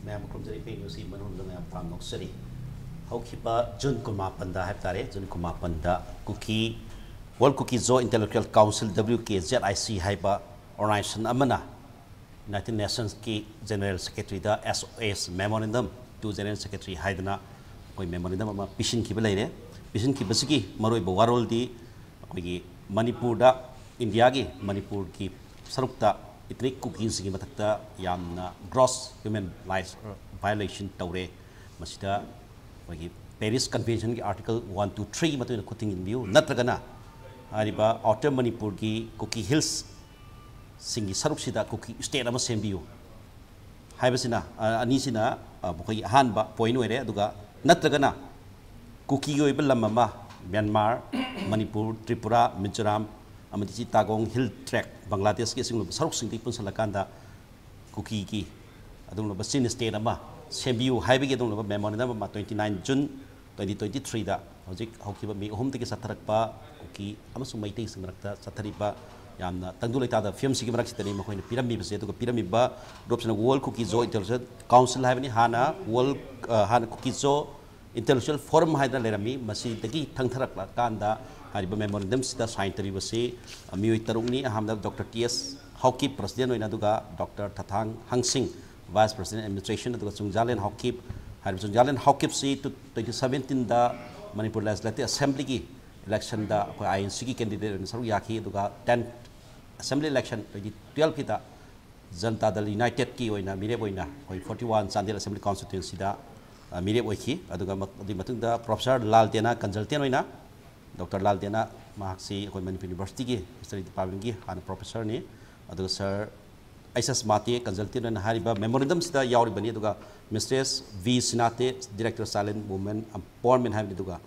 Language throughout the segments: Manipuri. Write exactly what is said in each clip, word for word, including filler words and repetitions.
ꯃꯌꯥꯝ ꯈꯨꯔꯨꯝꯖꯔꯤ, ꯄꯦ ꯅ꯭ꯌꯨꯁꯀꯤ ꯃꯅꯨꯡꯗ ꯃꯌꯥꯝ ꯇꯥꯝ ꯅꯣꯛꯆꯔꯤ꯫ ꯍꯧꯈꯤꯕ ꯖꯨꯟ ꯀꯨꯟꯃꯥꯄꯟꯗ ꯍꯥꯏꯕ ꯇꯥꯔꯦ, June ꯀꯨꯟꯃꯥꯄꯟꯗ Kuki, World Kuki Zo Intellectual Council, W K Z I C ꯍꯥꯏꯕ organization ꯑꯃꯅ United Nations ꯀꯤ General Secretary the S O S memorandum to General Secretary ꯍꯥꯏꯗꯅ ꯑꯩꯈꯣꯏ memorandum ꯑꯃ ꯄꯤꯁꯤꯟꯈꯤꯕ ꯂꯩꯔꯦ꯫ ꯄꯤꯁꯤꯟꯈꯤꯕꯁꯤꯒꯤ ꯃꯔꯨꯑꯣꯏꯕ ꯋꯥꯔꯣꯜꯗꯤ ꯑꯩꯈꯣꯏꯒꯤ ꯃꯅꯤꯄꯨꯔꯗ, ꯏꯟꯗꯤꯌꯥꯒꯤ ꯃꯅꯤꯄꯨꯔꯒꯤ ꯁꯔꯨꯛꯇ ethnic ꯀꯨꯀꯤꯁꯤꯡꯒꯤ ꯃꯊꯛꯇ ꯌꯥꯝꯅ gross human rights violation ꯇꯧꯔꯦ꯫ ꯃꯁꯤꯗ ꯑꯩꯈꯣꯏꯒꯤ Paris Convention ꯒꯤ Article one two three ꯒꯤ ꯃꯇꯨꯡ ꯏꯟꯅ ꯈꯨꯠ ꯊꯤꯡꯖꯤꯟꯕꯤꯌꯨ, ꯅꯠꯇ꯭ꯔꯒꯅ ꯍꯥꯏꯔꯤꯕ Outer ꯃꯅꯤꯄꯨꯔꯒꯤ ꯀꯨꯀꯤ ꯍꯤꯜꯁ ꯁꯤꯡꯒꯤ ꯁꯔꯨꯛꯁꯤꯗ ꯀꯨꯀꯤ state ꯑꯃ ꯁꯦꯝꯕꯤꯌꯨ ꯍꯥꯏꯕꯁꯤꯅ, ꯑ, ꯑꯅꯤꯁꯤꯅ, ꯑ, ꯃꯈꯣꯏꯒꯤ ꯑꯍꯥꯟꯕ point ꯑꯣꯏꯔꯦ꯫ ꯑꯗꯨꯒ ꯅꯠꯇ꯭ꯔꯒꯅ ꯀꯨꯀꯤꯒꯤ ꯑꯣꯏꯕ ꯂꯝ ꯑꯃ, ꯃ꯭ꯌꯥꯟꯃꯥꯔ, ꯃꯅꯤꯄꯨꯔ, ꯇ꯭ꯔꯤꯄꯨꯔꯥ, ꯃꯤꯖꯣꯔꯥꯝ, ꯑꯃꯗꯤ ꯆꯤꯇꯥꯒꯣꯡ ꯍꯤꯜ ꯇ꯭ꯔꯦꯛ, ꯕꯪꯒ꯭ꯂꯥꯗꯦꯁꯀꯤ ꯑꯁꯤꯒꯨꯝꯂꯕ ꯁꯔꯨꯛꯁꯤꯡꯗꯒꯤ ꯄꯨꯟꯁꯤꯜꯂꯀꯥꯟꯗ ꯀꯨꯀꯤꯒꯤ ꯑꯗꯨꯒꯨꯝꯂꯕ ꯆꯤꯟ state ꯑꯃ ꯁꯦꯝꯕꯤꯌꯨ ꯍꯥꯏꯕꯒꯤ ꯑꯗꯨꯒꯨꯝꯂꯕ memorandum ꯑꯃ twenty nine June twenty twenty three ꯗ ꯍꯧꯖꯤꯛ ꯍꯧꯈꯤꯕ ꯃꯤ ꯑꯍꯨꯝꯗꯒꯤ ꯆꯠꯊꯔꯛꯄ ꯀꯨꯀꯤ ꯑꯃꯁꯨꯡ ꯃꯩꯇꯩꯁꯤꯡ ꯃꯔꯛꯇ ꯆꯠꯊꯔꯤꯕ ꯌꯥꯝꯅ ꯇꯪꯗꯨ ꯂꯩꯇꯥꯗꯕ ꯐꯤꯕꯝꯁꯤꯒꯤ ꯃꯔꯛꯁꯤꯗꯅꯤ ꯃꯈꯣꯏꯅ ꯄꯤꯔꯝꯃꯤꯕꯁꯦ꯫ ꯑꯗꯨꯒ ꯄꯤꯔꯝꯃꯤꯕ ꯒ꯭ꯔꯨꯞꯁꯤꯅ World Kuki Zo Intellectual Council ꯍꯥꯏꯕꯅꯤ, ꯍꯥꯟꯅ World, ꯑ, ꯍꯥꯟꯅ ꯀꯨꯀꯤ ꯖꯣ Intellectual Forum ꯍꯥꯏꯗꯅ ꯂꯩꯔꯝꯃꯤ, ꯃꯁꯤꯗꯒꯤ ꯊꯪꯊꯔꯛꯂꯀꯥꯟꯗ ꯍꯥꯏꯔꯤꯕ memorandum ꯁꯤꯗ sign ꯇꯧꯔꯤꯕꯁꯤ, ꯑ, ꯃꯤꯑꯣꯏ ꯇꯔꯨꯛꯅꯤ꯫ ꯑꯍꯥꯟꯕꯗ Doctor T S Haokip president ꯑꯣꯏꯅ, ꯑꯗꯨꯒ Doctor Thathang Hangsing vice president administration, ꯑꯗꯨꯒ ꯆꯨꯡꯖꯥꯂꯦꯟ ꯍꯥꯎꯀꯤꯞ꯫ ꯍꯥꯏꯔꯤꯕ ꯆꯨꯡꯖꯥꯂꯦꯟ ꯍꯥꯎꯀꯤꯞꯁꯤ ꯇꯨ-, twenty seventeen ꯗ ꯃꯅꯤꯄꯨꯔ Legislative Assembly ꯒꯤ election ꯗ ꯑꯩꯈꯣꯏ I N C ꯒꯤ candidate ꯑꯣꯏꯅ ꯁꯔꯨꯛ ꯌꯥꯈꯤ, ꯑꯗꯨꯒ ten Assembly election twenty twelve ꯀꯤꯗ Janata ꯗꯜ United ꯀꯤ ꯑꯣꯏꯅ ꯃꯤꯔꯦꯞ ꯑꯣꯏꯅ ꯑꯩꯈꯣꯏ forty one Chandel Assembly Constituency ꯗ, ꯑ, ꯃꯤꯔꯦꯞ ꯑꯣꯏꯈꯤ꯫ ꯑꯗꯨꯒ ꯃ-, ꯑꯗꯨꯒꯤ ꯃꯇꯨꯡꯗ Professor ꯂꯥꯜ ꯗꯦꯅꯥ consultant ꯑꯣꯏꯅ, Doctor ꯂꯥꯜ ꯗꯦꯅꯥ, ꯃꯍꯥꯛꯁꯤ ꯑꯩꯈꯣꯏ ꯃꯅꯤꯄꯨꯔ University ꯒꯤ History Department ꯒꯤ ꯍꯥꯟꯅ professor ꯅꯤ꯫ ꯑꯗꯨꯒ Sir H S Mate consultant ꯑꯣꯏꯅ ꯍꯥꯏꯔꯤꯕ memorandum ꯁꯤꯗ ꯌꯥꯎꯔꯤꯕꯅꯤ꯫ ꯑꯗꯨꯒ Mistress V ꯁꯤꯅꯥꯇꯦ, Director Child and Women Empowerment ꯍꯥꯏꯕꯅꯤ꯫ ꯑꯗꯨꯒ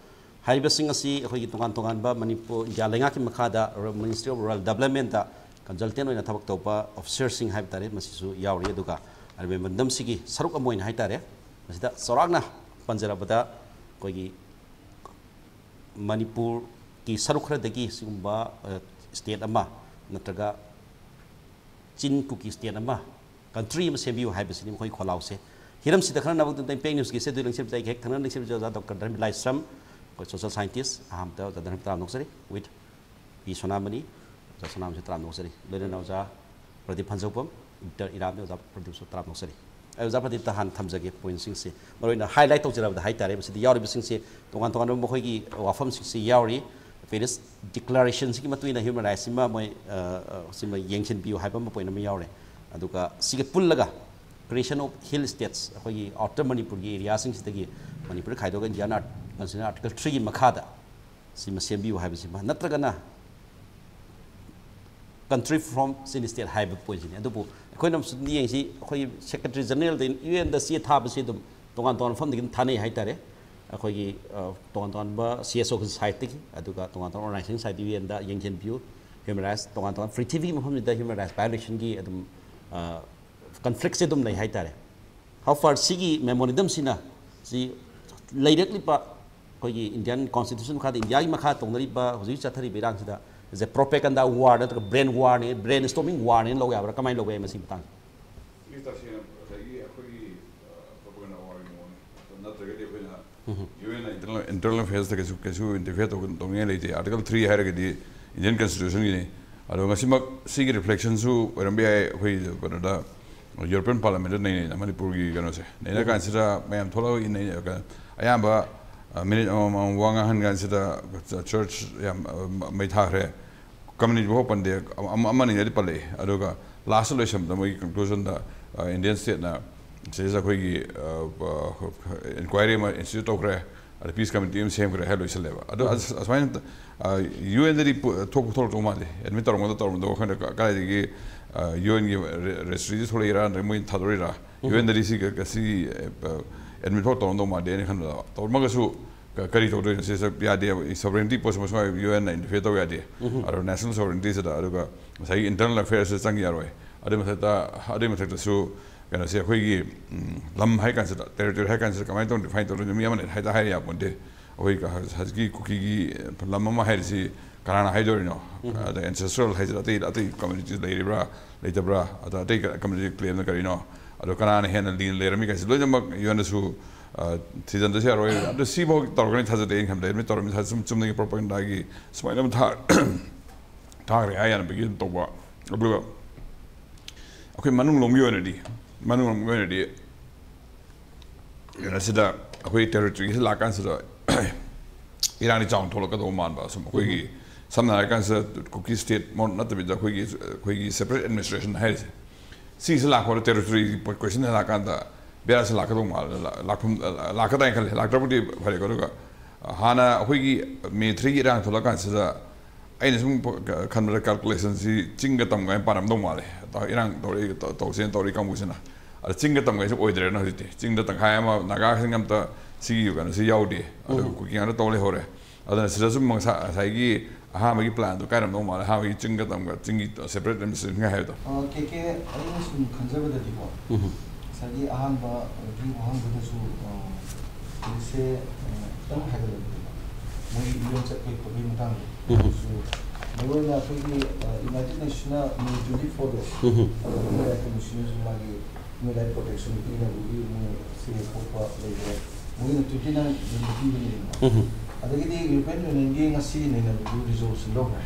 ꯍꯥꯏꯔꯤꯕꯁꯤꯡ ꯑꯁꯤ ꯑꯩꯈꯣꯏꯒꯤ ꯇꯣꯉꯥꯟ ꯇꯣꯉꯥꯟꯕ ꯃꯅꯤꯄꯨꯔ, ꯏꯟꯗꯤꯌꯥ ꯂꯩꯉꯥꯛꯀꯤ ꯃꯈꯥꯗ Ministry of Rural Development ꯇ consultant ꯑꯣꯏꯅ ꯊꯕꯛ ꯇꯧꯕ officer ꯁꯤꯡ ꯍꯥꯏꯕ ꯇꯥꯔꯦ, ꯃꯁꯤꯁꯨ ꯌꯥꯎꯔꯤ꯫ ꯑꯗꯨꯒ ꯍꯥꯏꯔꯤꯕ memorandum ꯁꯤꯒꯤ ꯁꯔꯨꯛ ꯑꯃ ꯑꯣꯏꯅ ꯍꯥꯏ ꯇꯥꯔꯦ, ꯃꯁꯤꯗ ꯆꯥꯎꯔꯥꯛꯅ ꯄꯟꯖꯔꯕꯗ ꯑꯩꯈꯣꯏꯒꯤ ꯃꯅꯤꯄꯨꯔꯒꯤ ꯁꯔꯨꯛ ꯈꯔꯗꯒꯤ ꯁꯤꯒꯨꯝꯕ, ꯑ, state ꯑꯃ ꯅꯠꯇ꯭ꯔꯒ ꯆꯤꯟ ꯀꯨꯀꯤ state ꯑꯃ, country ꯑꯃ ꯁꯦꯝꯕꯤꯌꯨ ꯍꯥꯏꯕꯁꯤꯅꯤ ꯃꯈꯣꯏ ꯈꯣꯜꯂꯥꯎꯁꯦ꯫ ꯍꯤꯔꯝꯁꯤꯗ ꯈꯟꯅꯅꯕꯒꯤꯗꯃꯛꯇ ꯏꯝꯄꯦꯛ ꯅ꯭ꯌꯨꯁꯀꯤ ꯁꯦꯗꯨꯜ ꯂꯦꯡꯁꯤꯟꯕꯗ ꯑꯩꯒꯤ ꯍꯦꯛ ꯊꯪꯅꯅ ꯂꯦꯡꯁꯤꯟꯕ ꯑꯣꯖꯥ ꯗꯣꯛꯇꯔ ꯙꯔꯃꯤꯂꯥꯏꯁ꯭ꯔꯝ, ꯑꯩꯈꯣꯏ ꯁꯣꯁꯤꯌꯦꯜ ꯁꯥꯏꯟꯇꯤꯁ꯫ ꯑꯍꯥꯟꯕꯗ ꯑꯣꯖꯥ ꯙꯔꯃꯤꯂꯥꯏꯁ꯭ꯔꯝ ꯇꯔꯥꯝꯅ ꯑꯣꯛꯆꯔꯤ꯫ With ꯄꯤ ꯁꯣꯅꯥꯃꯅꯤ, ꯑꯣꯖꯥ ꯁꯣꯅꯥꯃꯅꯤꯁꯨ ꯇꯔꯥꯝꯅ ꯑꯣꯛꯆꯔꯤ꯫ ꯂꯣꯏꯅꯅ ꯑꯣꯖꯥ ꯄ꯭ꯔꯗꯤꯞ ꯐꯟꯖꯧꯕꯝ, ꯏꯗꯤꯇꯔ ꯏꯔꯥꯕꯅꯤ, ꯑꯣꯖꯥ ꯄ꯭ꯔꯗꯤꯞꯁꯨ ꯇꯔꯥꯝꯅ ꯑꯣꯛꯆꯔꯤ꯫ ꯑꯩ ꯑꯣꯖꯥ ꯄ꯭ꯔꯗꯤꯞꯇ ꯍꯥꯟꯅ ꯊꯝꯖꯒꯦ ꯄꯣꯏꯟꯁꯤꯡꯁꯦ꯫ ꯃꯔꯨꯑꯣꯏꯅ ꯍꯥꯏꯂꯥꯏꯠ ꯇꯧꯖꯔꯕꯗ ꯍꯥꯏ ꯇꯥꯔꯦ, ꯃꯁꯤꯗ ꯌꯥꯎꯔꯤꯕꯁꯤꯡꯁꯦ ꯇꯣꯉꯥꯟ ꯇꯣꯉꯥꯟꯕ ꯃꯈꯣꯏꯒꯤ ꯋꯥꯐꯝꯁꯤꯡꯁꯦ ꯌꯥꯎꯔꯤ꯫ ꯄꯦꯔꯤꯁ ꯗꯤꯀ꯭ꯂꯥꯔꯦꯁꯟꯁꯤꯒꯤ ꯃꯇꯨꯡ ꯏꯟꯅ ꯍ꯭ꯌꯨꯃꯦꯟ ꯔꯥꯏꯠꯁꯤꯃ ꯃꯣꯏ, ꯑ, ꯑ, ꯁꯤꯃ ꯌꯦꯡꯁꯤꯟꯕꯤꯌꯨ ꯍꯥꯏꯕ ꯑꯃ ꯄꯣꯏꯟ ꯑꯃ ꯌꯥꯎꯔꯦ꯫ ꯑꯗꯨꯒ ꯁꯤꯒ ꯄꯨꯜꯂꯒ creation of hill states, ꯑꯩꯈꯣꯏꯒꯤ ꯑꯥꯎꯇꯔ ꯃꯅꯤꯄꯨꯔꯒꯤ ꯑꯦꯔꯤꯌꯥꯁꯤꯡꯁꯤꯗꯒꯤ ꯃꯅꯤꯄꯨꯔ ꯈꯥꯏꯗꯣꯛꯑꯒ ꯏꯟꯗꯤꯌꯥꯟ ꯑꯥꯔꯠ-, ꯀꯟꯁꯇꯤꯇ꯭ꯌꯨꯁꯟ ꯑꯥꯔꯇꯤꯀꯜ ꯊ꯭ꯔꯤꯒꯤ ꯃꯈꯥꯗ ꯁꯤꯃ ꯁꯦꯝꯕꯤꯌꯨ ꯍꯥꯏꯕꯁꯤꯃ, ꯅꯠꯇ꯭ꯔꯒꯅ country from chin state ꯍꯥꯏꯕ ꯄꯣꯏꯟꯁꯤꯅꯤ꯫ ꯑꯗꯨꯕꯨ ꯑꯩꯈꯣꯏꯅ ꯑꯃꯁꯨꯡ ꯌꯦꯡꯁꯤ, ꯑꯩꯈꯣꯏꯒꯤ ꯁꯦꯀ꯭ꯔꯦꯇꯔꯤ ꯖꯦꯅꯔꯦꯜꯗ ꯌꯨ ꯑꯦꯟꯗ ꯆꯦ ꯊꯥꯕꯁꯤ ꯑꯗꯨꯝ ꯇꯣꯉꯥꯟ ꯇꯣꯉꯥꯟꯕ ꯃꯐꯝꯗꯒꯤ ꯑꯗꯨꯝ ꯊꯥꯅꯩ ꯍꯥꯏꯇꯥꯔꯦ꯫ ꯑꯩꯈꯣꯏꯒꯤ, ꯑ, ꯇꯣꯉꯥꯟ ꯇꯣꯉꯥꯟꯕ ꯁꯤ ꯑꯦꯁ ꯑꯣꯒꯤ ꯁꯥꯏꯠꯇꯒꯤ, ꯑꯗꯨꯒ ꯇꯣꯉꯥꯟ ꯇꯣꯉꯥꯟꯕ ꯑꯣꯔꯒꯅꯥꯏꯖꯦꯁꯟ ꯁꯥꯏꯠꯇꯒꯤ ꯌꯨ ꯑꯦꯟꯗ ꯌꯦꯡꯁꯤꯟꯕꯤꯌꯨ, ꯍ꯭ꯌꯨꯃꯦꯟ ꯔꯥꯏꯠꯁ ꯇꯣꯉꯥꯟ ꯇꯣꯉꯥꯟ ꯄ꯭ꯔꯤꯊꯤꯕꯤꯒꯤ ꯃꯐꯝꯁꯤꯗ ꯍ꯭ꯌꯨꯃꯦꯟ ꯔꯥꯏꯠꯁ ꯚꯥꯏꯑꯣꯂꯦꯁꯟꯒꯤ ꯑꯗꯨꯝ, ꯑ, ꯀꯟꯐ꯭ꯂꯤꯛꯁꯦ ꯑꯗꯨꯝ ꯂꯩ ꯍꯥꯏꯇꯥꯔꯦ꯫ ꯍꯥꯎ ꯐꯥꯔ ꯁꯤꯒꯤ ꯃꯦꯃꯣꯔꯦꯟꯗꯝꯁꯤꯅ ꯁꯤ ꯂꯩꯔꯛꯂꯤꯕ ꯑꯩꯈꯣꯏꯒꯤ ꯏꯟꯗꯤꯌꯥꯟ ꯀꯣꯟꯁꯇꯤꯇ꯭ꯌꯨꯁꯟ ꯃꯈꯥꯗ ꯏꯟꯗꯤꯌꯥꯒꯤ ꯃꯈꯥ ꯇꯧꯅꯔꯤꯕ ꯍꯧꯖꯤꯛ ꯆꯠꯊꯔꯤꯕ ꯏꯔꯥꯡꯁꯤꯗ is a propaganda war ꯅꯠꯇ꯭ꯔꯒ brain war ꯅꯤ, brain storming war ꯅꯦꯅ ꯂꯧ ꯌꯥꯕ꯭ꯔꯥ? ꯀꯃꯥꯏꯅ ꯂꯧꯕ ꯌꯥꯏ ꯃꯁꯤꯒꯤ ꯃꯇꯥꯡꯗ? ꯁꯤ ꯇꯁꯦꯡꯅ ꯉꯁꯥꯏꯒꯤ ꯑꯩꯈꯣꯏꯒꯤ, ꯑ, propaganda war ꯒꯤ ꯃꯑꯣꯡꯅꯤ꯫ ꯅꯠꯇ꯭ꯔꯒꯗꯤ ꯑꯩꯈꯣꯏꯅ ꯎꯝ꯫ ꯌꯨ ꯑꯦꯟ ꯏꯟꯇꯔꯅꯦꯜ, ꯏꯟꯇꯔꯅꯦꯜ ꯑꯦꯐꯦꯌꯔꯁꯇ ꯀꯩꯁꯨ, ꯀꯩꯁꯨ ꯏꯟꯇꯔꯐꯤꯌꯔ ꯇꯧ-, ꯇꯧꯅꯤꯡꯉꯥꯏ ꯂꯩꯇꯦ꯫ ꯑꯥꯔꯇꯤꯀꯜ ꯊ꯭ꯔꯤ ꯍꯥꯏꯔꯒꯗꯤ ꯏꯟꯗꯤꯌꯟ ꯀꯟꯁꯇꯤꯇ꯭ꯌꯨꯁꯟꯒꯤꯅꯤ꯫ ꯑꯗꯣ ꯉꯁꯤꯃꯛ ꯁꯤꯒꯤ ꯔꯤꯐ꯭ꯂꯦꯛꯁꯟꯁꯨ ꯑꯣꯏꯔꯝꯕ ꯌꯥꯏ꯫ ꯑꯩꯈꯣꯏ ꯀꯩꯅꯣꯗ ꯌꯨꯔꯣꯄꯤꯌꯟ ꯄꯥꯔꯂꯥꯃꯦꯟꯗ ꯅꯩꯅꯩꯅ ꯃꯅꯤꯄꯨꯔꯒꯤ ꯀꯩꯅꯣꯁꯦ ꯅꯩꯅ ꯎꯝ꯫ ꯀꯥꯟꯁꯤꯗ ꯃꯌꯥꯝ ꯊꯣꯛꯂꯛꯑꯒ ꯏꯟꯅꯩ-, ꯑꯌꯥꯝꯕ, ꯑ, ꯃꯤꯅꯤꯠ ꯑꯃꯃꯝ ꯋꯥ ꯉꯥꯡꯍꯟ ꯀꯥꯟꯁꯤꯗ ꯆꯔꯆ ꯌꯥꯝ, ꯑ, ꯃꯩ ꯊꯥꯈ꯭ꯔꯦ꯫ ꯀꯝꯃꯨꯅꯤꯇꯤ ꯐꯥꯎ ꯄꯟꯗꯦ, ꯑꯃ, ꯑꯃ, ꯑꯃꯅꯤꯗꯤ ꯄꯜꯂꯛꯑꯦ꯫ ꯑꯗꯨꯒ ꯂꯥꯁꯇ ꯂꯣꯏꯁꯟꯕꯗ ꯃꯣꯏꯒꯤ ꯀꯟꯀ꯭ꯂꯨꯖꯟꯗ, ꯑ, ꯏꯟꯗꯤꯌꯟ ꯁ꯭ꯇꯦꯠꯅ ꯁꯤꯗꯩꯁꯤꯗ ꯑꯩꯈꯣꯏꯒꯤ, ꯑ, ꯑ, ꯏꯟꯀ꯭ꯋꯥꯏꯔꯤ ꯑꯃ ꯏꯟꯁꯇꯤꯇ꯭ꯌꯨꯠ ꯇꯧꯈ꯭ꯔꯦ, ꯑꯗ ꯄꯤꯁ ꯀꯃꯤꯇꯤ ꯑꯃ ꯁꯦꯝꯈ꯭ꯔꯦ ꯍꯥꯏꯔ ꯂꯣꯏꯁꯜꯂꯦꯕ꯫ ꯑꯗꯣ ꯎꯝ꯫ ꯑꯁ-, ꯑꯁꯨꯃꯥꯏꯅ, ꯑ, ꯌꯨ ꯑꯦꯟꯗꯗꯤ ꯄꯨ-, ꯊꯣꯛꯄ ꯊꯣꯛꯂꯛꯇꯧ ꯃꯥꯜꯂꯦ꯫ ꯑꯦꯗꯃꯤꯠ ꯇꯧꯔꯝꯒꯗ ꯇꯧꯔꯝꯗꯧ ꯈꯪꯗꯦ꯫ ꯀ-, ꯀꯗꯥꯏꯗꯒꯤ, ꯑ, ꯌꯨ ꯑꯦꯟꯒꯤ ꯔꯦ-, ꯔꯦꯖꯤꯁꯇ꯭ꯔꯤꯗ ꯊꯣꯛꯂꯛꯏꯔꯥ ꯅꯠꯇ꯭ꯔꯒ ꯃꯣꯏꯅ ꯊꯥꯗꯣꯔꯛꯏꯔꯥ? ꯎꯝ꯫ ꯌꯨ ꯑꯦꯟꯗꯗꯤ ꯁꯤ ꯀ-, ꯀ-, ꯁꯤ, ꯑ, ꯑꯦꯗꯃꯤꯠ ꯐꯥꯎ ꯇꯧꯔꯝꯗꯧ ꯃꯥꯟꯗꯦ ꯑꯩꯅ ꯈꯟꯕꯗ꯫ ꯇꯧꯔꯝꯃꯒꯁꯨ ꯀ-, ꯀꯔꯤ ꯇꯧꯗꯣꯏꯅꯣ? ꯁꯤꯁꯦ ꯌꯥꯗꯦꯕ꯫ ꯁꯣꯕꯔꯦꯟꯇꯤ ꯄꯣꯠꯁꯤꯃ ꯁꯨꯃꯥꯏꯅ ꯌꯨ ꯑꯦꯟꯅ ꯏꯟꯇꯔꯐꯤꯌꯔ ꯇꯧ ꯌꯥꯗꯦ꯫ ꯎꯝ꯫ ꯑꯗꯣ ꯅꯦꯁꯅꯦꯜ ꯁꯣꯕꯔꯦꯟꯇꯤꯁꯤꯗ, ꯑꯗꯨꯒ ꯉꯁꯥꯏꯒꯤ ꯏꯟꯇꯔꯅꯦꯜ ꯑꯦꯐꯦꯌꯔꯁꯤꯗ ꯆꯪ ꯌꯥꯔꯣꯏ꯫ ꯑꯗꯨꯏ ꯃꯊꯛꯇ, ꯑꯗꯨꯏ ꯃꯊꯛꯇꯁꯨ ꯀꯩꯅꯣꯁꯦ ꯑꯩꯈꯣꯏꯒꯤ, ꯎꯝ, ꯂꯝ ꯍꯥꯏ ꯀꯥꯟꯁꯤꯗ, ꯇꯦꯔꯤꯇꯣꯔꯤ ꯍꯥꯏ ꯀꯥꯟꯁꯤꯗ ꯀꯃꯥꯏꯅ ꯇꯧꯅ ꯗꯤꯐꯥꯏꯟ ꯇꯧꯗꯣꯏꯅꯣ? ꯃꯤ ꯑꯃꯅ ꯍꯦꯛꯇ ꯍꯥꯏꯔ ꯌꯥꯄꯣꯟꯇꯦ꯫ ꯑꯩꯈꯣꯏ ꯀ-, ꯍꯧꯖꯤꯛꯀꯤ ꯀꯨꯀꯤꯒꯤ ꯂꯝ ꯑꯃ ꯍꯥꯏꯔꯤꯁꯤ ꯀꯅꯥꯅ ꯍꯥꯏꯗꯣꯔꯤꯅꯣ? ꯎꯝ꯫ ꯑꯗ ꯑꯦꯟꯁꯦꯁꯇ꯭ꯔꯦꯜ ꯍꯥꯏꯁꯤꯗ ꯑꯇꯩ, ꯑꯇꯩ ꯀꯝꯃ꯭ꯌꯨꯅꯤꯇꯤ ꯂꯩꯔꯤꯕ꯭ꯔꯥ, ꯂꯩꯇꯕ꯭ꯔꯥ? ꯑꯗ ꯑꯇꯩ ꯀ-, ꯀꯝꯃ꯭ꯌꯨꯅꯤꯇꯤ ꯀ꯭ꯂꯦꯝꯅ ꯀꯔꯤꯅꯣ? ꯑꯗꯣ ꯀꯅꯥꯅ ꯍꯦꯟꯅ ꯂꯤꯅ ꯂꯩꯔꯝꯃꯤ ꯀꯥꯏꯁꯦ ꯂꯣꯏꯅꯃꯛ ꯌꯨ ꯑꯦꯟꯗꯁꯨ ꯊꯤꯖꯤꯟꯗꯁꯨ ꯌꯥꯔꯣꯏ꯫ ꯑꯗꯣ ꯁꯤꯐꯥꯎ ꯇꯧꯔꯒꯅꯤ ꯊꯥꯖꯗꯦ, ꯑꯩꯅ ꯈꯟꯕꯗ ꯑꯦꯗꯃꯤꯠ ꯇꯧꯔꯝꯃꯤ ꯊꯥꯖ-, ꯁꯨꯝ ꯆꯨꯝꯅꯒꯤ ꯄ꯭ꯔꯣꯄꯥꯒꯦꯟꯗꯥꯒꯤ ꯁꯨꯃꯥꯏꯅ ꯑꯃ ꯊꯥ-, ꯊꯥꯈ꯭ꯔꯦ ꯍꯥꯏ ꯌꯥꯅꯕꯒꯤ ꯑꯗꯨꯝ ꯇꯧꯕ꯫ ꯑꯗꯨꯒ ꯑꯩꯈꯣꯏ ꯃꯅꯨꯡ ꯂꯣꯝꯒꯤ ꯑꯣꯏꯅꯗꯤ, ꯃꯅꯨꯡ ꯂꯣꯝꯒꯤ ꯑꯣꯏꯅꯗꯤ ꯁꯤꯗ ꯑꯩꯈꯣꯏ ꯇꯦꯔꯤꯇꯣꯔꯤꯁꯤ ꯂꯥꯛꯀꯥꯟꯁꯤꯗ ꯏꯔꯥꯡꯗꯤ ꯆꯥꯎꯅ ꯊꯣꯛꯂꯛꯀꯗꯧꯕ ꯃꯥꯟꯕ꯫ ꯁꯨꯝ ꯑꯩꯈꯣꯏꯒꯤ ꯁꯝꯅ ꯍꯥꯏꯔꯀꯥꯟꯁꯤꯗ ꯀꯨꯀꯤ ꯁ꯭ꯇꯦꯠ ꯃꯣꯠ ꯅꯠꯇꯕꯤꯗ ꯑꯩꯈꯣꯏꯒꯤ, ꯑꯩꯈꯣꯏꯒꯤ ꯁꯦꯄꯔꯦꯠ ꯑꯦꯗꯃꯤꯅꯤꯁꯇ꯭ꯔꯦꯁꯟ ꯍꯥꯏꯔꯤꯁꯦ, ꯁꯤꯁꯤ ꯂꯥꯛꯄꯗ ꯇꯦꯔꯤꯇꯣꯔꯤ ꯀ꯭ꯋꯦꯁꯟ ꯂꯥꯛꯀꯥꯟꯗ ꯕꯦꯔꯥꯁꯤ ꯂꯥꯛꯀꯗꯧ ꯃꯥꯜꯂꯦ, ꯂꯥꯛꯐꯝ, ꯂꯥꯛꯀꯗ꯭ꯔꯥ ꯍꯥꯏꯅ ꯈꯜꯂꯦ꯫ ꯂꯥꯛꯇ꯭ꯔꯕꯨꯗꯤ ꯐꯔꯦꯀꯣ꯫ ꯑꯗꯨꯒ ꯍꯥꯟꯅ ꯑꯩꯈꯣꯏꯒꯤ ꯃꯦ ꯊ꯭ꯔꯤꯒꯤ ꯏꯔꯥꯡ ꯊꯣꯛꯂꯛꯀꯥꯟꯁꯤꯗ ꯑꯩꯅ ꯁꯨꯝ ꯈꯟꯕꯗ ꯀꯥꯜꯀꯨꯂꯦꯁꯟꯁꯤ ꯆꯤꯡꯒ ꯇꯝꯒ ꯍꯥꯏꯅ ꯄꯥꯔꯝꯗꯧ ꯃꯥꯜꯂꯦ꯫ ꯇꯧ-, ꯏꯔꯥꯡ ꯇꯧꯔꯛꯏ, ꯇꯧ-, ꯇꯧꯁꯦꯅ ꯇꯧꯔꯤ ꯀꯥꯡꯕꯨꯁꯤꯅ꯫ ꯑꯗ ꯆꯤꯡꯒ ꯇꯝꯒꯩꯁꯦ ꯑꯣꯏꯗ꯭ꯔꯦꯅ ꯍꯧꯖꯤꯛꯇꯤ꯫ ꯆꯤꯡꯗ ꯇꯪꯈꯥꯏ ꯑꯃ ꯅꯥꯒꯥꯁꯤꯡ ꯑꯝꯇ ꯁꯤꯒꯤ ꯀꯩꯅꯣꯁꯤ ꯌꯥꯎꯗꯦ꯫ ꯑꯗꯨ ꯎꯝ꯫ ꯀꯨꯀꯤ ꯉꯥꯛꯇ ꯇꯧ ꯂꯩꯍꯧꯔꯦ꯫ ꯑꯗꯨꯅ ꯁꯤꯗꯁꯨ ꯉꯁꯥ-, ꯉꯁꯥꯏꯒꯤ ꯑꯍꯥꯟꯕꯒꯤ ꯄ꯭ꯂꯥꯟꯗꯣ ꯀꯥꯏꯔꯝꯗꯧ ꯃꯥꯜꯂꯦ꯫ ꯑꯍꯥꯟꯕꯒꯤ ꯆꯤꯡꯒ ꯇꯝꯒ, ꯆꯤꯡꯒꯤ ꯁꯦꯄꯔꯦꯠ ꯑꯦꯗꯃꯤꯅꯤꯁꯇ꯭ꯔꯦꯁꯟꯒ ꯍꯥꯏꯕꯗꯣ꯫ ꯑ, ꯀꯦ ꯀꯦ, ꯑꯩꯅ ꯁꯨꯝ ꯈꯟꯖꯕꯗꯗꯤꯀꯣ, ꯎꯝ꯫ ꯉꯁꯥꯏꯒꯤ ꯑꯍꯥꯟꯕꯒꯤ ꯋꯥꯍꯪꯗꯨꯗꯁꯨ, ꯑ, ꯍꯧꯖꯤꯛꯁꯦ, ꯑ, ꯈꯤꯇꯪ ꯍꯥꯏꯒꯠꯂꯛꯄꯗꯀꯣ, ꯃꯣꯏꯒꯤ ꯏꯔꯣꯟ ꯆꯠꯄꯒꯤ ꯈꯣꯠꯄꯒꯤ ꯃꯇꯥꯡꯗꯣ, ꯎꯝ꯫ ꯑꯗꯨꯁꯨ ꯃꯔꯨꯑꯣꯏꯅ ꯑꯩꯈꯣꯏꯒꯤ, ꯑ, ꯌꯨꯅꯥꯏꯇꯦꯠ ꯅꯦꯁꯟꯅ ꯃꯦ ꯇ꯭ꯋꯦꯟꯇꯤ ꯐꯣꯔꯗꯣ, ꯎꯝ꯫ ꯑ, ꯍ꯭ꯌꯨꯃꯦꯟ ꯔꯥꯏꯠ ꯀꯃꯤꯁꯟꯅꯁꯨ ꯃꯥꯒꯤ ꯍ꯭ꯌꯨꯃꯦꯟ ꯔꯥꯏꯠ ꯄ꯭ꯔꯣꯇꯦꯛꯁꯟ ꯄꯤꯅꯕꯒꯤ ꯃꯣꯏ ꯁꯤ ꯊꯣꯛꯄ ꯂꯩꯔꯦ꯫ ꯃꯣꯏꯅ ꯇ꯭ꯋꯦꯟꯇꯤ ꯅꯥꯏꯟ ꯄꯤꯕꯅꯦꯕ꯫ ꯎꯝ꯫ ꯑꯗꯒꯤꯗꯤ ꯌꯨꯔꯣꯄꯤꯌꯟ ꯌꯨꯅꯤꯌꯟꯒꯤ ꯉꯁꯤ ꯅꯩꯅꯕꯗꯨ ꯔꯤꯖꯣꯂꯨꯁꯟ ꯂꯧꯈ꯭ꯔꯦ꯫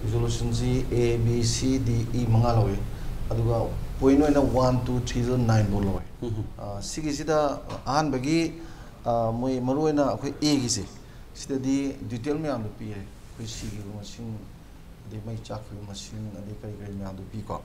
ꯔꯤꯖꯣꯂꯨꯁꯟꯁꯤ ꯑꯦ, ꯕꯤ, ꯁꯤ, ꯗꯤ, ꯏ ꯃꯉꯥ ꯂꯧꯋꯤ꯫ ꯑꯗꯨꯒ ꯄꯣꯏꯟ ꯑꯣꯏꯅ one, two, three, four, nine ꯐꯥꯎ ꯂꯧꯋꯦ꯫ ꯎꯝ꯫ ꯑ, ꯁꯤꯒꯤꯁꯤꯗ ꯑꯍꯥꯟꯕꯒꯤ, ꯑ, ꯃꯣꯏ ꯃꯔꯨꯑꯣꯏꯅ ꯑꯩꯈꯣꯏ ꯑꯦꯒꯤꯁꯦ, ꯁꯤꯗꯗꯤ ꯗꯤꯇꯦꯜ ꯃꯌꯥꯝꯗꯣ ꯄꯤꯔꯦ꯫ ꯑꯩꯈꯣꯏ ꯁꯤꯈꯤꯕ ꯃꯁꯤꯡ, ꯑꯗꯩ ꯃꯩ ꯆꯥꯛꯈꯤꯕ ꯃꯁꯤꯡ, ꯑꯗꯩ ꯀꯔꯤ ꯀꯔꯤ ꯃꯌꯥꯝꯗꯣ ꯄꯤꯀꯣ꯫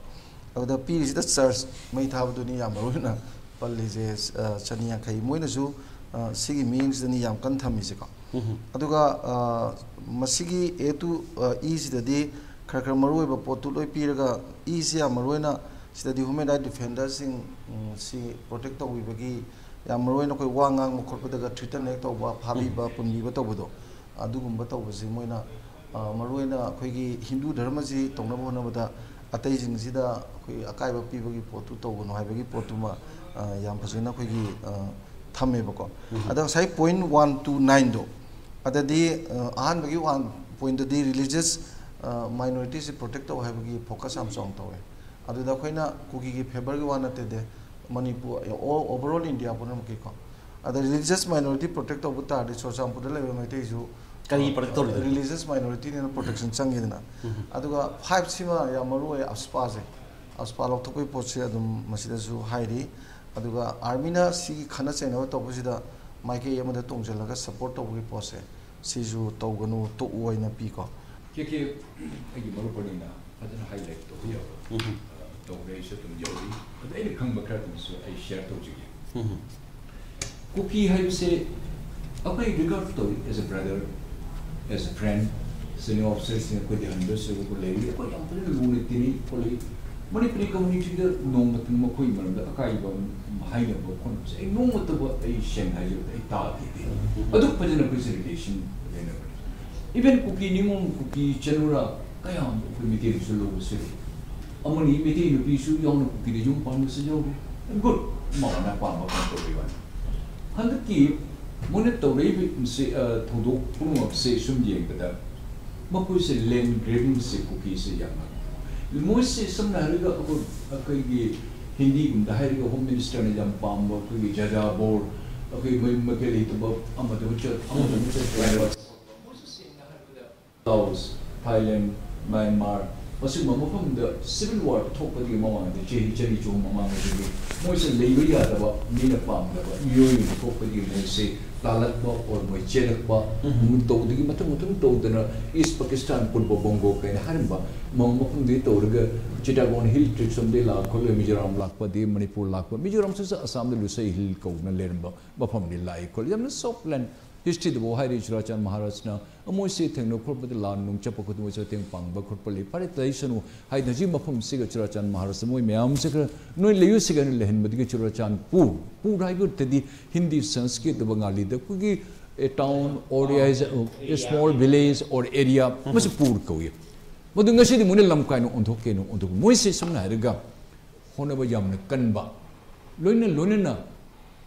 ꯑꯗꯨꯗ ꯄꯤꯔꯤꯁꯤꯗ ꯆꯔꯆ ꯃꯩ ꯊꯥꯕꯗꯨꯅꯤ ꯌꯥꯝ ꯃꯔꯨ ꯑꯣꯏꯅ ꯄꯜꯂꯤꯁꯦ, ꯑ, ꯆꯅꯤ ꯌꯥꯡꯈꯩ꯫ ꯃꯣꯏꯅꯁꯨ, ꯑ, ꯁꯤꯒꯤ ꯃꯤꯠꯌꯦꯡꯁꯤꯗꯅꯤ ꯌꯥꯝ ꯀꯟꯅ ꯊꯝꯃꯤꯁꯦꯀꯣ꯫ ꯎꯝ꯫ ꯑꯗꯨꯒ, ꯑ, ꯃꯁꯤꯒꯤ ꯑꯦ ꯇꯨ, ꯑ, ꯏꯁꯤꯗꯗꯤ ꯈꯔ ꯈꯔ ꯃꯔꯨ ꯑꯣꯏꯕ ꯄꯣꯠꯇꯨ ꯂꯣꯏ ꯄꯤꯔꯒ, ꯏꯁꯤ ꯌꯥꯝ ꯃꯔꯨ ꯑꯣꯏꯅ ꯁꯤꯗꯗꯤ ꯍ꯭ꯌꯨꯃꯦꯟ ꯔꯥꯏꯠ ꯗꯤꯐꯦꯟꯗꯔꯁꯤꯡ, ꯎꯝ, ꯁꯤ ꯄ꯭ꯔꯣꯇꯦꯛ ꯇꯧꯕꯤꯕꯒꯤ ꯌꯥꯝ ꯃꯔꯨ ꯑꯣꯏꯅ ꯑꯩꯈꯣꯏ ꯋꯥ ꯉꯥꯡꯕ ꯈꯣꯠꯄꯗꯒ ꯊ꯭ꯔꯤꯇꯟ ꯍꯦꯛ ꯇꯧꯕ, ꯐꯥꯕꯤꯕ, ꯎꯝ꯫ ꯄꯨꯟꯕꯤꯕ ꯇꯧꯕꯗꯣ, ꯑꯗꯨꯒꯨꯝꯕ ꯇꯧꯕꯁꯤ ꯃꯣꯏꯅ, ꯑ, ꯃꯔꯨꯑꯣꯏꯅ ꯑꯩꯈꯣꯏꯒꯤ ꯍꯤꯟꯗꯨ ꯙꯔꯃꯁꯤ ꯇꯧꯅꯕ ꯍꯣꯠꯅꯕꯗ ꯑꯇꯩꯁꯤꯡꯁꯤꯗ ꯑꯩꯈꯣꯏ ꯑꯀꯥꯏꯕ ꯄꯤꯕꯒꯤ ꯄꯣꯠꯇꯨ ꯇꯧꯒꯅꯨ ꯍꯥꯏꯕꯒꯤ ꯄꯣꯠꯇꯨꯃ, ꯑ, ꯌꯥꯝ ꯐꯖꯅ ꯑꯩꯈꯣꯏꯒꯤ, ꯑ, ꯊꯝꯃꯦꯕꯀꯣ꯫ ꯎꯝ꯫ ꯑꯗ ꯉꯁꯥꯏ ꯄꯣꯏꯟ ꯋꯥꯟ ꯇꯨ ꯅꯥꯏꯟꯗꯣ, ꯑꯗꯗꯤ, ꯑ, ꯑꯍꯥꯟꯕꯒꯤ ꯋꯥꯟ ꯄꯣꯏꯟꯗꯗꯤ ꯔꯤꯂꯤꯖꯤꯌꯁ, ꯑ, ꯃꯥꯏꯅꯣꯔꯤꯇꯤꯁꯤ ꯄ꯭ꯔꯣꯇꯦꯛ ꯇꯧ ꯍꯥꯏꯕꯒꯤ ꯐꯣꯀꯁ ꯌꯥꯝ ꯆꯥꯎꯅ ꯇꯧꯋꯦ꯫ ꯑꯗꯨꯗ ꯑꯩꯈꯣꯏꯅ ꯀꯨꯀꯤꯒꯤ ꯐꯦꯚꯔꯒꯤ ꯋꯥ ꯅꯠꯇꯦꯗꯦ, ꯃꯅꯤꯄꯨꯔ, ꯑꯣ-, overall India ꯄꯨꯝꯅꯃꯛꯀꯤꯀꯣ꯫ ꯑꯗ religious minority protect ꯇꯧꯕ ꯇꯥꯔꯗꯤ ꯆꯨꯔꯆꯥꯟꯄꯨꯔꯗ ꯂꯩꯕ ꯃꯩꯇꯩꯁꯨ ꯀꯔꯤ protect ꯇꯧꯔꯤꯗꯣꯏꯅꯣ? Religious minority ꯅꯦꯅ protection ꯆꯪꯉꯤꯗꯅ꯫ ꯎꯝ꯫ ꯑꯗꯨꯒ five ꯁꯤꯃ ꯌꯥꯝ ꯃꯔꯨ ꯑꯣꯏ, AFSPA ꯁꯦ꯫ AFSPA ꯂꯧꯊꯣꯛꯄꯒꯤ ꯄꯣꯠꯁꯦ ꯑꯗꯨꯝ ꯃꯁꯤꯗꯁꯨ ꯍꯥꯏꯔꯤ꯫ ꯑꯗꯨꯒ army ꯅ ꯁꯤꯒꯤ ꯈꯠꯅ ꯆꯩꯅꯕ ꯇꯧꯕꯁꯤꯗ ꯃꯥꯏꯀꯩ ꯑꯃꯗ ꯇꯣꯡꯁꯤꯜꯂꯒ support ꯇꯧꯕꯒꯤ ꯄꯣꯠꯁꯦ, ꯁꯤꯁꯨ ꯇꯧꯒꯅꯨ, ꯇꯣꯛꯎ ꯍꯥꯏꯅ ꯄꯤꯀꯣ꯫ ꯀꯦ ꯀꯦ ꯑꯩꯒꯤ ꯃꯔꯨꯞ ꯑꯅꯤꯅ ꯐꯖꯅ highlight ꯇꯧꯕ ꯌꯥꯕ, ꯎꯝ꯫ ꯑ, ꯇꯧꯔꯦ, ꯑꯩꯁꯨ ꯑꯗꯨꯝ ꯌꯥꯎꯔꯤ꯫ ꯑꯗ ꯑꯩꯅ ꯈꯪꯕ ꯈꯔꯗꯨꯃꯁꯨ ꯑꯩ share ꯇꯧꯖꯒꯦ꯫ ꯎꯝ꯫ ꯀꯨꯀꯤ ꯍꯥꯏꯕꯁꯦ ꯑꯩꯈꯣꯏ regard ꯇꯧꯏ, as a brother, as a friend, senior officer ꯁꯤꯡ ꯑꯩꯈꯣꯏꯗꯤ ꯍꯟꯕꯁꯨ ꯑꯩꯈꯣꯏ ꯂꯩꯔꯤ, ꯑꯩꯈꯣꯏ ꯌꯥꯝ ꯐꯖꯅ ꯂꯨꯅ ꯇꯤꯟꯅꯩ ꯈꯣꯠꯂꯤ꯫ ꯃꯅꯤꯄꯨꯔꯤ community ꯗ ꯅꯣꯡꯃꯇ ꯃꯈꯣꯏ ꯃꯔꯝꯗ ꯑꯀꯥꯏꯕ ꯍꯥꯏꯅꯕ ꯈꯣꯠꯅꯕꯁꯦ ꯑꯩ ꯅꯣꯡꯃꯇꯕ, ꯑꯩ ꯁꯦꯡꯅ ꯍꯥꯏꯖꯔꯕꯗ, ꯑꯩ ꯇꯥꯗꯦ꯫ ꯑꯗꯨꯛ ꯐꯖꯅ ꯑꯩꯈꯣꯏꯁꯦ relation ꯂꯩꯅꯕꯅꯤ꯫ Even ꯀꯨꯀꯤ ꯅꯤꯉꯣꯜ, ꯀꯨꯀꯤ ꯆꯅꯨꯔꯥ ꯀꯌꯥ ꯑꯃ ꯑꯩꯈꯣꯏ ꯃꯩꯇꯩꯗꯁꯨ ꯂꯧꯕꯁꯨ ꯂꯩ꯫ ꯑꯃꯅꯤ ꯃꯩꯇꯩ ꯅꯨꯄꯤꯁꯨ ꯌꯥꯎꯅ ꯀꯨꯀꯤꯗ ꯌꯨꯝ ꯄꯥꯟꯕꯁꯨ ꯌꯥꯎꯔꯤ꯫ Good, ꯃꯥꯅ ꯑꯄꯥꯝꯕ ꯀꯩꯅꯣ ꯇꯧꯕꯩ ꯋꯥꯅꯤ꯫ ꯍꯟꯗꯛꯀꯤ ꯃꯣꯏꯅ ꯇꯧꯔꯛꯏꯕꯁꯦ, ꯑ, ꯊꯧꯗꯣꯛ ꯄꯨꯝꯅꯃꯛꯁꯦ ꯁꯨꯝ ꯌꯦꯡꯕꯗ ꯃꯈꯣꯏꯁꯦ land grabbing ꯁꯦ ꯀꯨꯀꯤꯁꯦ ꯌꯥꯝꯅ, ꯃꯣꯏꯁꯦ ꯁꯝꯅ ꯍꯥꯏꯔꯒ ꯑꯩꯈꯣꯏ, ꯑꯩꯈꯣꯏꯒꯤ ꯍꯤꯟꯗꯤꯒꯨꯝꯕꯗ ꯍꯥꯏꯔꯒ Home Minister ꯅ ꯌꯥꯝ ꯄꯥꯝꯕ ꯑꯩꯈꯣꯏꯒꯤ ꯖꯥꯖꯥꯕꯣꯔ, ꯑꯩꯈꯣꯏ ꯃꯌꯨꯝ ꯃꯀꯩ ꯂꯩꯇꯕ, ꯑꯃꯗ ꯑꯃꯨꯛ ꯆꯠ, ꯑꯃꯗ ꯑꯃꯨꯛ ꯆꯠ, ꯃꯣꯏꯁꯨ ꯁꯦꯡꯅ ꯍꯥꯏꯔꯕꯗ Laos, Thailand, Myanmar, ꯑꯁꯤꯒꯨꯝꯕ ꯃꯐꯝꯗ civil war ꯊꯣꯛꯄꯗꯒꯤ ꯃꯃꯥꯡꯗ, ꯆꯍꯤ ꯆꯅꯤ ꯆꯍꯨꯝ ꯃꯃꯥꯡꯗꯒꯤ ꯃꯣꯏꯁꯦ ꯂꯩꯕ ꯌꯥꯗꯕ, ꯃꯤꯅ ꯄꯥꯝꯗꯕ ꯃꯤꯑꯣꯏ ꯑꯃ ꯊꯣꯛꯄꯗꯒꯤ ꯃꯣꯏꯁꯦ ꯇꯥꯜꯂꯛꯄ or ꯃꯣꯏ ꯆꯦꯜꯂꯛꯄ, ꯎꯝ꯫ ꯇꯧꯕꯗꯒꯤ ꯃꯊꯪ ꯃꯊꯪ ꯇꯧꯗꯅ East Pakistan, Purba Bongo ꯀꯥꯏꯅ ꯍꯥꯏꯔꯝꯕ ꯃ-, ꯃꯐꯝꯗꯒꯤ ꯇꯧꯔꯒ Chittagong Hill Tracts ꯔꯣꯝꯗꯒꯤ ꯂꯥꯛꯄ ꯈꯣꯠꯂꯒ ꯃꯤꯖꯣꯔꯥꯝ ꯂꯥꯛꯄ, ꯑꯗꯒꯤ ꯃꯅꯤꯄꯨꯔ ꯂꯥꯛꯄ, ꯃꯤꯖꯣꯔꯥꯝꯁꯤꯁꯨ ꯑꯁꯥꯝꯗ ꯂꯨꯁꯥꯏ ꯍꯤꯜ ꯀꯧꯅ ꯂꯩꯔꯝꯕ ꯃꯐꯝꯅꯤ, ꯂꯥꯛꯏ ꯈꯣꯠꯂꯤ꯫ ꯌꯥꯝꯅ soft land, history ꯗꯐꯥꯎ ꯍꯥꯏꯔꯤ, ꯆꯨꯔꯥꯆꯥꯟ ꯃꯍꯥꯔꯥꯖꯅ ꯃꯣꯏꯁꯦ ꯊꯦꯡꯅ ꯈꯣꯠꯄꯗ ꯂꯥꯟ ꯅꯨꯡ ꯆꯠꯄ ꯈꯣꯠꯄ ꯃꯣꯏꯁꯨ ꯃꯇꯦꯡ ꯄꯥꯡꯕ ꯈꯣꯠꯄ ꯂꯩ꯫ ꯐꯔꯦ, ꯂꯩꯁꯅꯨ ꯍꯥꯏꯗꯅ ꯍꯧꯖꯤꯛ ꯃꯐꯝꯁꯤꯒ ꯆꯨꯔꯥꯆꯥꯟ ꯃꯍꯥꯔꯥꯖ ꯃꯣꯏ ꯃꯌꯥꯝꯁꯦ ꯈꯔ ꯅꯣꯏ ꯂꯩꯌꯨꯁꯤꯒ ꯂꯩꯍꯟꯕꯗꯒꯤ ꯆꯨꯔꯥꯆꯥꯟꯄꯨꯔ, ꯄꯨꯔ ꯍꯥꯏꯕ ꯑꯣꯏꯔꯗꯤ ꯍꯤꯟꯗꯤ, ꯁꯪꯁꯀ꯭ꯔꯤꯠ, ꯕꯪꯒꯥꯂꯤꯗ ꯑꯩꯈꯣꯏꯒꯤ a town or a, a small village or area, ꯃꯁꯤ ꯄꯨꯔ ꯀꯧꯏ꯫ ꯃꯗꯨ ꯉꯁꯤꯗꯤ ꯃꯣꯏꯅ ꯂꯝ ꯀꯥꯏꯅ ꯑꯣꯟꯊꯣꯛꯀꯦꯅ ꯑꯣꯟꯊꯣꯛꯄ꯫ ꯃꯣꯏꯁꯦ ꯁꯝꯅ ꯍꯥꯏꯔꯒ ꯍꯣꯠꯅꯕ ꯌꯥꯝꯅ ꯀꯟꯕ, ꯂꯣꯏꯅ ꯂꯣꯏꯅꯅ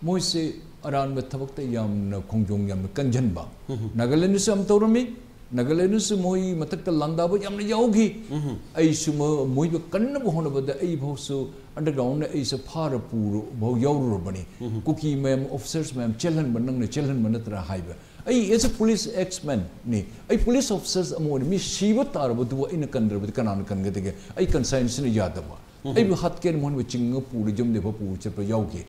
ꯃꯣꯏꯁꯦ ꯑꯔꯥꯟꯕ ꯊꯕꯛꯇ ꯌꯥꯝꯅ ꯈꯣꯡꯖꯣꯝ ꯌꯥꯝꯅ ꯀꯟꯖꯟꯕ꯫ ꯎꯝ꯫ ꯅꯥꯒꯥꯂꯦꯟꯗꯁꯨ ꯌꯥꯝ ꯇꯧꯔꯝꯃꯤ, ꯅꯥꯒꯥꯂꯦꯟꯗꯁꯨ ꯃꯣꯏ ꯃꯊꯛꯇ ꯂꯥꯟꯗꯥꯕ ꯌꯥꯝꯅ ꯌꯥꯎꯈꯤ꯫ ꯑꯩꯁꯨ ꯃ- ꯃꯣꯏꯕꯨ ꯀꯟꯅꯕ ꯍꯣꯠꯅꯕꯗ ꯑꯩ ꯐꯥꯎꯁꯨ undergroundꯅ ꯑꯩꯁꯦ ꯐꯥꯔ ꯄꯨꯔ ꯐꯥꯎ ꯌꯥꯎꯔꯨꯔꯕꯅꯤ꯫ ꯀꯨꯀꯤ ꯃꯌꯥꯝ, officers ꯃꯌꯥꯝ ꯆꯦꯜꯍꯟꯕ, ꯅꯪꯅ ꯆꯦꯜꯍꯟꯕ ꯅꯠꯇ꯭ꯔꯥ ꯍꯥꯏꯕ꯫ ꯑꯩ as a police ex manꯅꯤ, ꯑꯩ police officers ꯑꯃ ꯑꯣꯏꯅ ꯃꯤ ꯁꯤꯕ ꯇꯥꯔꯕꯗꯨꯕꯨ ꯑꯩꯅ ꯀꯟꯗ꯭ꯔꯕꯗꯤ ꯀꯅꯥꯅ ꯀꯟꯒꯗꯒꯦ? ꯑꯩ conscienceꯅ ꯌꯥꯗꯕ꯫ ꯑꯩꯕꯨ ꯍꯥꯠꯀꯦꯅ ꯃꯣꯏꯅ ꯆꯤꯡꯉ ꯄꯨꯔ ꯌꯨꯝꯗ ꯐꯥꯎ ꯄꯨꯔ ꯆꯠꯄ ꯌꯥꯎꯈꯤ꯫